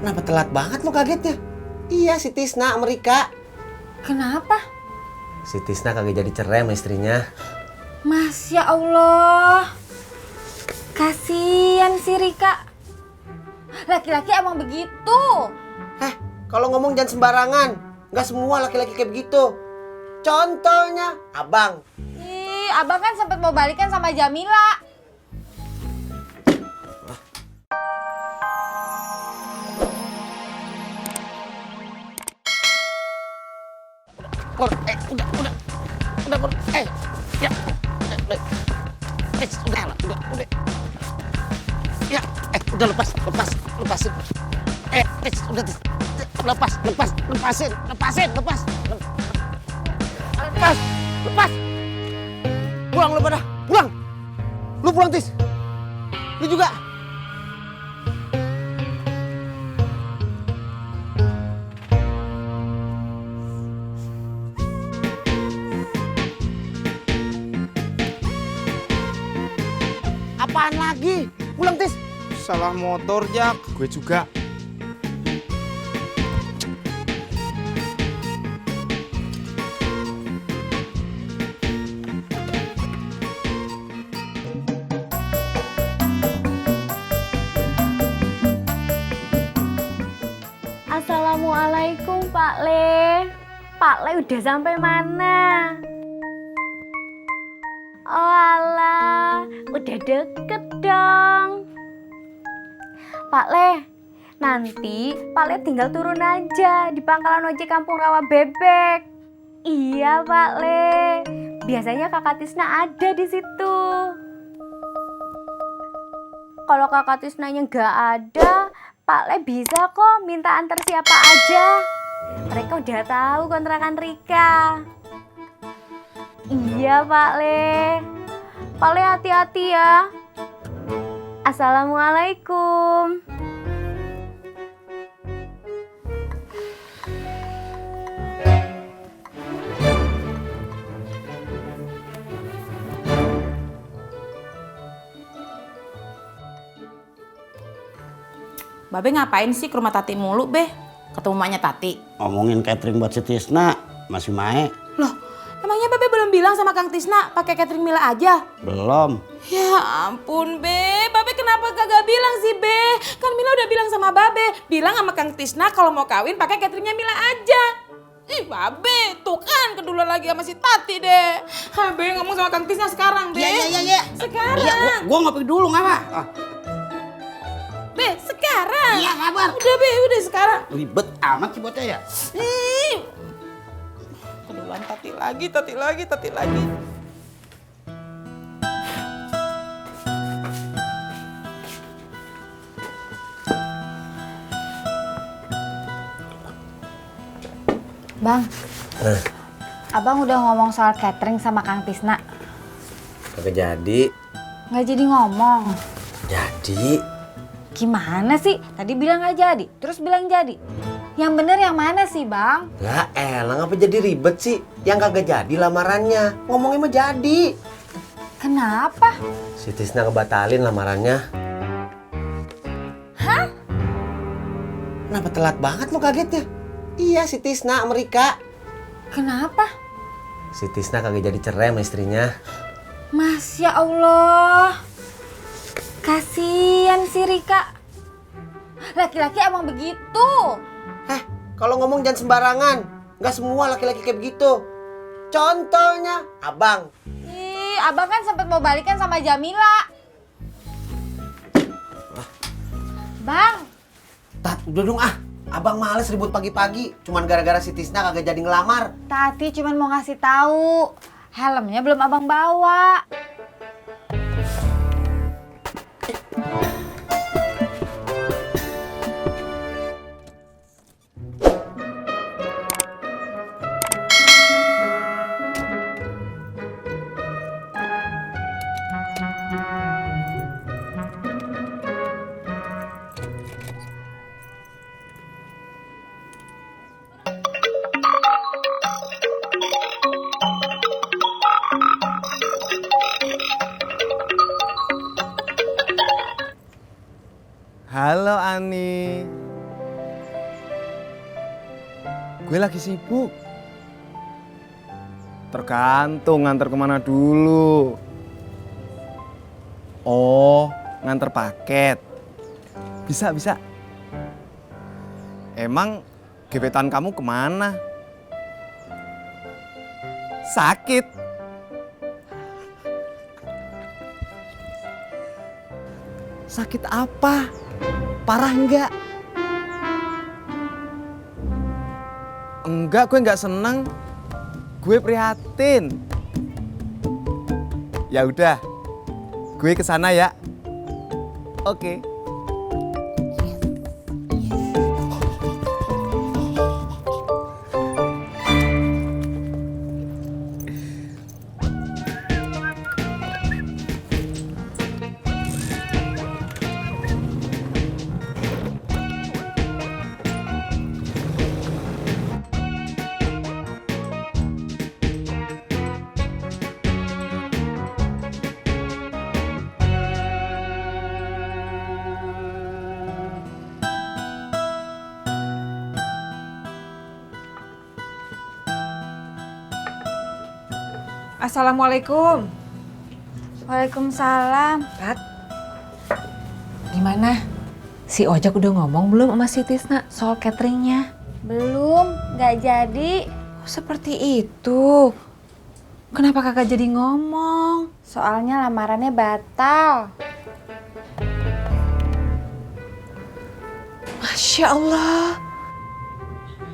Kenapa telat banget lo kagetnya? Iya, si Tisna Amerika. Kenapa? Si Tisna kagak jadi cerai sama istrinya. Masya Allah. Kasian si Rika. Laki-laki emang begitu. Kalau ngomong jangan sembarangan. Nggak semua laki-laki kayak begitu. Contohnya abang. Ih, abang kan sempat mau balikan sama Jamila. Pur, udah, Pur. Ya. Udah. Ya, udah lepasin. Udah, lepasin. Lepas. Pulang lu pada, pulang. Lu pulang, Tis. Lu juga. Apaan lagi? Pulang, Tis. Salah motor, Jak. Gue juga. Assalamualaikum Pak Le. Pak Le udah sampai mana? Oh alah, udah deket dong. Pak Le, nanti Pak Le tinggal turun aja di pangkalan ojek Kampung Rawa Bebek. Iya Pak Le, biasanya Kakak Tisna ada di situ. Kalau Kakak Tisnanya nggak ada, Pak Le bisa kok minta antar siapa aja. Mereka udah tahu kontrakan Rika. Iya Pak Le. Pak Le hati-hati ya. Assalamualaikum. Babe ngapain sih ke rumah Tati mulu, Be? Ketemu emaknya Tati. Ngomongin catering buat si Tisna, masih Mae? Loh, emangnya Babe belum bilang sama Kang Tisna pakai catering Mila aja? Belum. Ya ampun, Be. Babe kenapa kagak bilang sih, Be? Kan Mila udah bilang sama Babe. Bilang sama Kang Tisna kalau mau kawin pakai cateringnya Mila aja. Ih, Babe, tuh kan keduluan lagi sama si Tati deh. Hai, Be, ngomong sama Kang Tisna sekarang, Be. Iya. Sekarang. Iya, gua ngopi dulu, ngapa? Be, sekarang. Iya, kabar. Udah, Be, udah sekarang. Ribet amat sih bocah ya. Ih. Keduluan Tati lagi. Bang, Abang udah ngomong soal catering sama Kang Tisna. Kagak jadi. Nggak jadi ngomong. Jadi. Gimana sih? Tadi bilang nggak jadi, terus bilang jadi. Yang bener yang mana sih, Bang? Lah elang apa jadi ribet sih? Yang kagak jadi lamarannya. Ngomongnya mah jadi. Kenapa? Si Tisna ngebatalin lamarannya. Hah? Kenapa telat banget lo kagetnya? Iya, si Tisna Amerika. Kenapa? Si Tisna kagak jadi cerai sama istrinya. Masya Allah. Kasian si Rika. Laki-laki emang begitu. Kalau ngomong jangan sembarangan. Nggak semua laki-laki kayak begitu. Contohnya abang. Ih, abang kan sempat mau balikan sama Jamila. Bang, Tat, udah dong ah. Abang males ribut pagi-pagi. Cuman gara-gara si Tisna kagak jadi ngelamar. Tati cuman mau ngasih tahu. Helmnya belum abang bawa. Halo Ani. Gue lagi sibuk. Tergantung nganter kemana dulu. Oh, nganter paket. Bisa, bisa. Emang gebetan kamu kemana? Sakit. Sakit apa? Parah enggak? Enggak, gue enggak seneng. Gue prihatin. Ya udah, gue kesana ya. Oke. Assalamualaikum. Waalaikumsalam. Kat, gimana? Si Ojak udah ngomong belum sama si Tisna soal cateringnya? Belum, nggak jadi. Oh, seperti itu. Kenapa kakak jadi ngomong? Soalnya lamarannya batal. Masya Allah.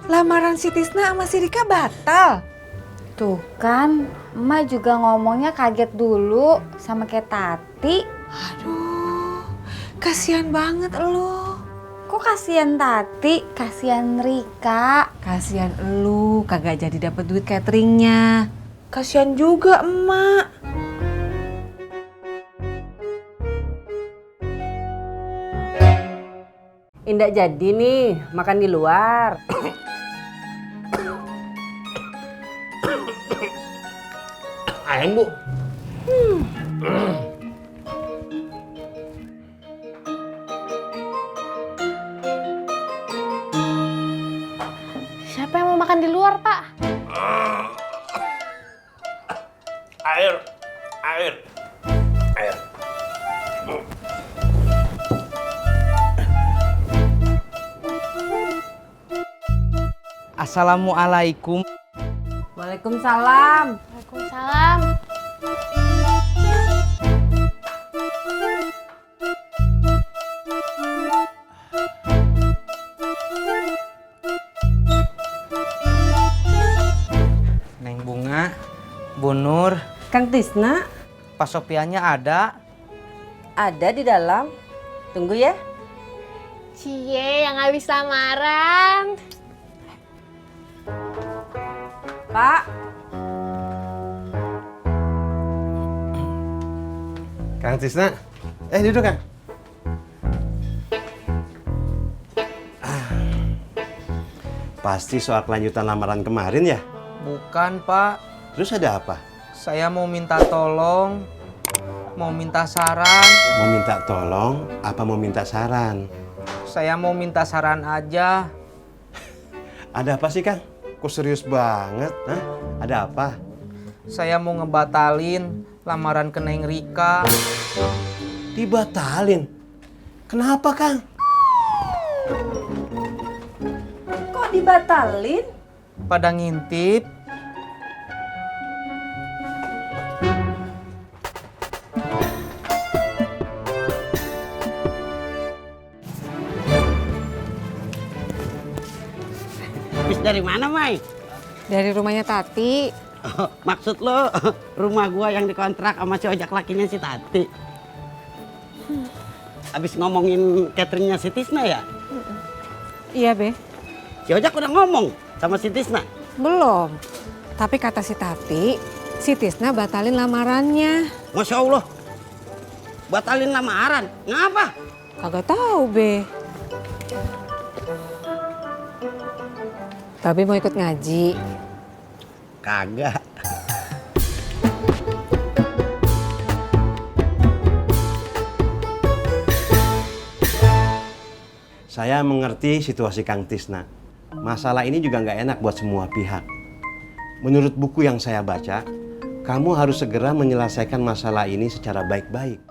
Lamaran si Tisna sama si Rika batal. Tuh kan, emak juga ngomongnya kaget dulu sama kayak Tati. Aduh, kasihan banget lo. Kok kasihan Tati, kasihan Rika. Kasihan elu kagak jadi dapat duit cateringnya. Kasihan juga emak. Indah jadi nih makan di luar. Ayam, Bu. Siapa yang mau makan di luar, Pak? Air. Assalamualaikum. Waalaikumsalam. Waalaikumsalam. Neng Bunga, Bu Nur, Kang Tisna Pak Sopiannya ada. ada di dalam. Tunggu ya. Cie, yang habis lamaran. Pak, Kang Tisna, duduk Kang. Pasti soal kelanjutan lamaran kemarin ya? Bukan, Pak. Terus ada apa? Saya mau minta tolong, mau minta saran. Mau minta tolong, apa mau minta saran? Saya mau minta saran aja. Ada apa sih Kang? Kok serius banget? Hah? Ada apa? Saya mau ngebatalin lamaran ke Neng Rika. Dibatalin? Kenapa Kang? kok dibatalin? Pada ngintip. Habis dari mana, Mai? Dari rumahnya Tati. Oh, maksud lo rumah gua yang dikontrak sama si ojek lakinya si Tati. Habis ngomongin cateringnya si Tisna ya? Iya, Be. Si ojek udah ngomong sama si Tisna. Belum. Tapi kata si Tati, si Tisna batalin lamarannya. Masya Allah. Batalin lamaran. Ngapa? Kagak tahu, Be. Tapi mau ikut ngaji. Kagak. Saya mengerti situasi Kang Tisna. masalah ini juga nggak enak buat semua pihak. Menurut buku yang saya baca, kamu harus segera menyelesaikan masalah ini secara baik-baik.